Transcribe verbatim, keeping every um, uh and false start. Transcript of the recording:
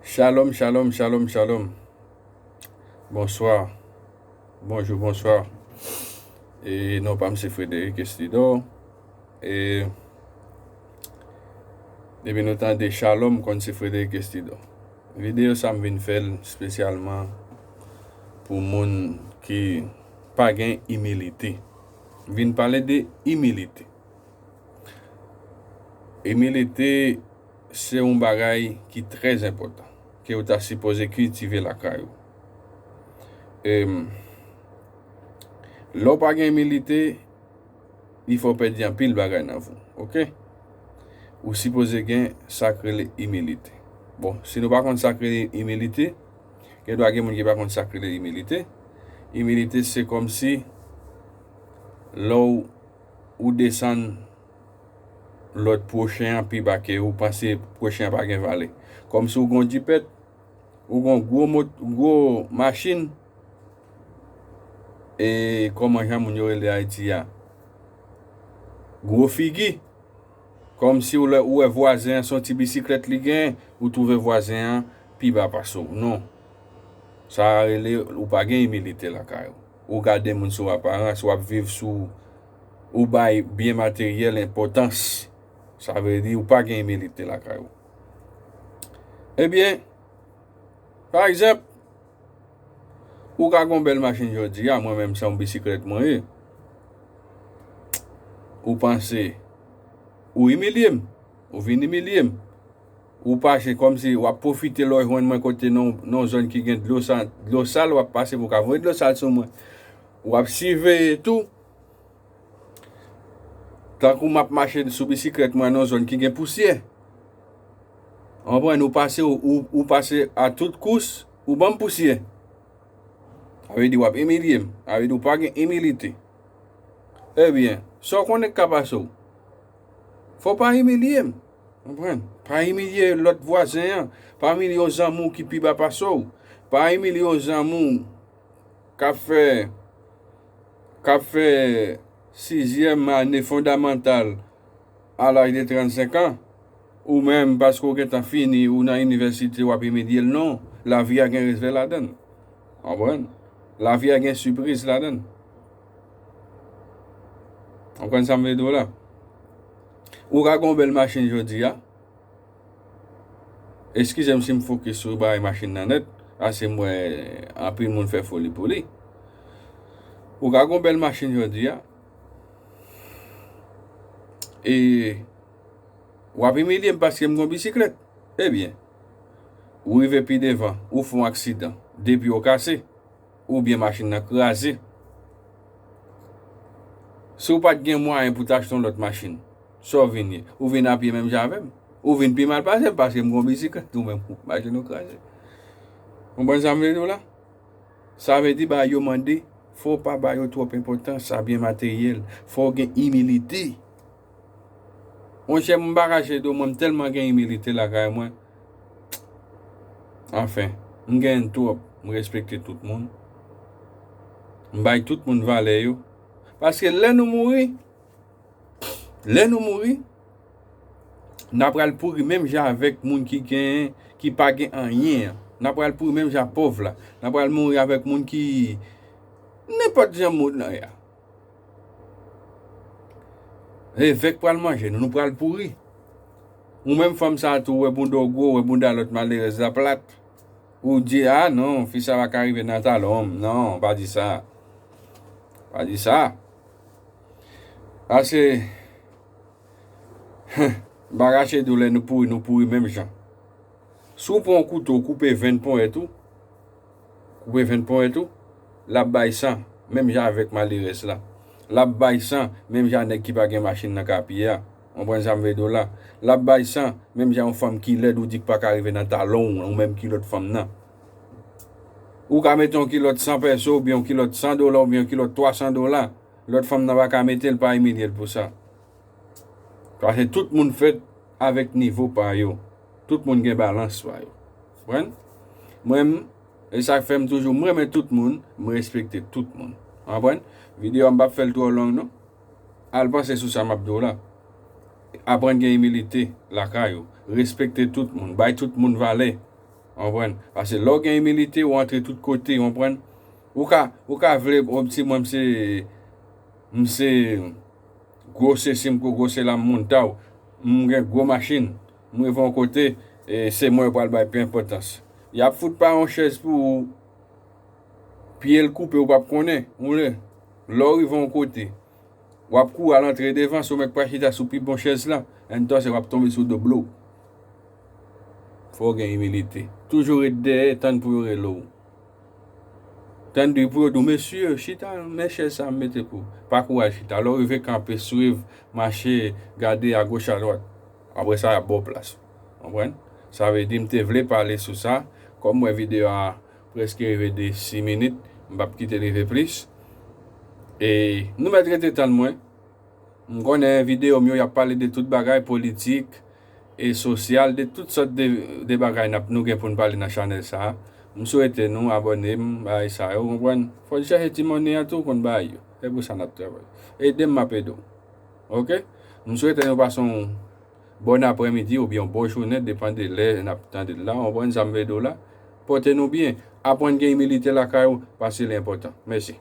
Shalom, shalom, shalom, shalom. Bonswa. Bonjou, bonswa. E non pa m se Frederic Estidor. E depi nou tande shalom, konn se Frederic Estidor. Videyo sa m vin fè l espesyalman pou moun ki pa gen imilite. M vin pale de imilite. Imilite se yon bagay ki trè enpòtan, ke w ta sipoze kiltive lakay ou. Em, lè w pa gen imilite, li fè w pèdi anpil bagay nan vi w, oke? Ou sipoze gen sa k rele imilite. Bon, si nou pa konn sa k rele imilite, gen dwa gen moun ki pa konn sa k rele imilite. Imilite se kòmsi lè w, ou desann lòt pwochen an pi ba ke ou panse pwochen an pa gen valè. Kòmsi w gen yon jipèt, ou gen yon gwo mot-, gwo machin, e kòman jan moun yo rele Ayiti a? Gwo figi. Kòmsi w lè, ou wè vwazen an se yon ti bisiklèt li gen, ou twouve vwazen an pi ba pase w. Non. Sa a rele ou pa gen imilite lakay ou. Ou gade moun sou aparans, w ap viv sou, ou bay byen materyèl enpòtans. Sa vle di ou pa gen imilite lakay ou. Ebyen, pa egzanp, ou ka gen yon bèl machin jodi a, mwen menm se yon bisiklèt mwen ye. Ou panse, ou imilye m, ou vin imilye m. Ou pase kòmsi w ap pwofite lè w jwenn mwen kote nan, nan yon zòn ki gen dlo sa-, dlo sal, w ap pase pou w ka voye dlo sal sou mwen. W ap siveye tou. Tankou m ap mache sou bisiklèt mwen nan yon zòn ki gen pousyè. Konprann, ou pase, ou, ou, ou pase a tout kous, ou ban m pousyè. Sa vle di w ap imilye m. Sa vle di w pa gen imilite. Ebyen, sa w konnen k ka pase w? Fò w pa imilye m. Konprann? Pa imilye lòt vwazen an. Pa imilye yon zanmi w ki pi ba pase w. Pa imilye yon zanmi w k ap fè, k ap fè sizyèm ane fondamantal a laj de trannsenk an, ou menm paske w gentan fini, ou nan inivèsite, w ap imilye l, non. Lavi a gen respè ladan l. Konprann? Lavi a gen sipriz ladan l. Konprann sa m vle di w la? Ou ka gen yon bèl machin jodi a. Eskize m si m fokis sou bagay machin nan nèt, paske m wè anpil moun fè foli pou li. Ou ka gen yon bèl machin jodi a, e w ap imilye m paske m gen yon bisiklèt. Ebyen, ou rive pi devan, ou fè yon aksidan, de pye w kase, oubyen machin nan kraze. Si w pa t gen mwayen pou w t achte yon lòt machin, sa w vin ye? Ou vin a pye menm jan avè m. Ou vin pi mal pase m, paske m gen yon bisiklèt, ou menm, machin ou kraze. Konprann sa m vle di w la? Sa vle di, bagay yo mande, fò w pa ba yo twòp enpòtans, sa byen materyèl. Fò w gen imilite. Monchè, m pa kache di w, mwen, m tèlman gen imilite lakay mwen. Anfen, m gen twòp, m respekte tout moun. M bay tout moun valè yo. Paske lè nou mouri, lè nou mouri, n a pral pouri menm jan avèk moun ki gen, ki pa gen anyen an. N a pral pouri menm jan pòv la. N a pral mouri avèk moun ki, nenpòt jan moun nan ye a. Evèk pral manje nou, nou pral pouri. Ou menm fanm sa a tou, ou wè bounda w gwo, ou wè bounda lòt malerèz la plat. Ou di, "A non, fi sa pa ka rive nan talon m." Non, pa di sa. Pa di sa. Paske, m pa kache di w, lè nou pouri, nou pouri menm jan. Si w pran yon kouto, w koupe venn ponyèt ou, koupe venn ponyèt ou, l ap bay san, menm jan avèk malerèz la. L ap bay san, menm jan nèg ki pa gen machin nan ka piye a. Konprann sa m vle di w la? L ap bay san, menm jan yon fanm ki lèd ou di k pa ka rive nan talon w, ou menm kilòt fanm nan. Ou ka mete yon kilòt san pèso, oubyen yon kilòt san dola, oubyen yon kilòt twa san dola. Lòt fanm nan pa ka mete l, pa imilye l pou sa. Paske tout moun fèt avèk nivo pa yo. Tout moun gen balans pa yo. Konprann? Mwen, e sa k fè m toujou, m renmen tout moun, m respekte tout moun. Konprann? Videyo a m p ap fè l twò long, non. Al panse sou sa m ap di w la. Aprann gen imilite lakay ou. Respekte tout moun. Bay tout moun valè. Konprann? Paske lè w gen imilite, ou antre tout kote, konprann? Ou ka, ou ka vle, o, si mwen, m se, m se gwo sesi, m gwo, gwo sela, m moun ta w, m gen gwo machin, m rive yon kote, e se mwen yo pral bay pi enpòtans. Y ap fout pa yon chèz pou ou, pye l koupe, ou p ap konnen, ou le, lè w rive yon kote, w ap kouri al antre devan, si w mèt pral chita sou pi bon chèz la, entan se w ap tonbe sou do blo. Fò w gen imilite. Toujou ret dèyè, tann pou yo rele w. Tann di pou yo di w, "Mesye, chita, men chèz sa m mete pou ou." Pa kouri al chita. Lè w rive kanpe, swiv, mache, gade agoch adwat. Apre sa, y ap ba w plas. Konprann? Sa vle di, m te vle pale sou sa. Kòm m wè videyo a prèske rive de sis minit, m p ap kite l rive plis. E nou mèt rete tann mwen. M konnen videyo m yo, y ap pale de tout bagay politik e sosyal, de tout sòt de, de bagay n ap, nou gen pou n pale nan chanèl sa a. M swete nou abòne m, bagay sa yo, konprann? Fò n chèche ti monnen an tou, konn bagay yo. Se pou sa n ap travay. Ede m, m ap ede w. Oke? M swete nou pase yon bòn aprèmidi oubyen yon bon jounen, depann de lè n ap tande l la, konprann sa m vle di w la. Pòte nou byen. Aprann gen imilite lakay ou, paske li enpòtan. Mèsi.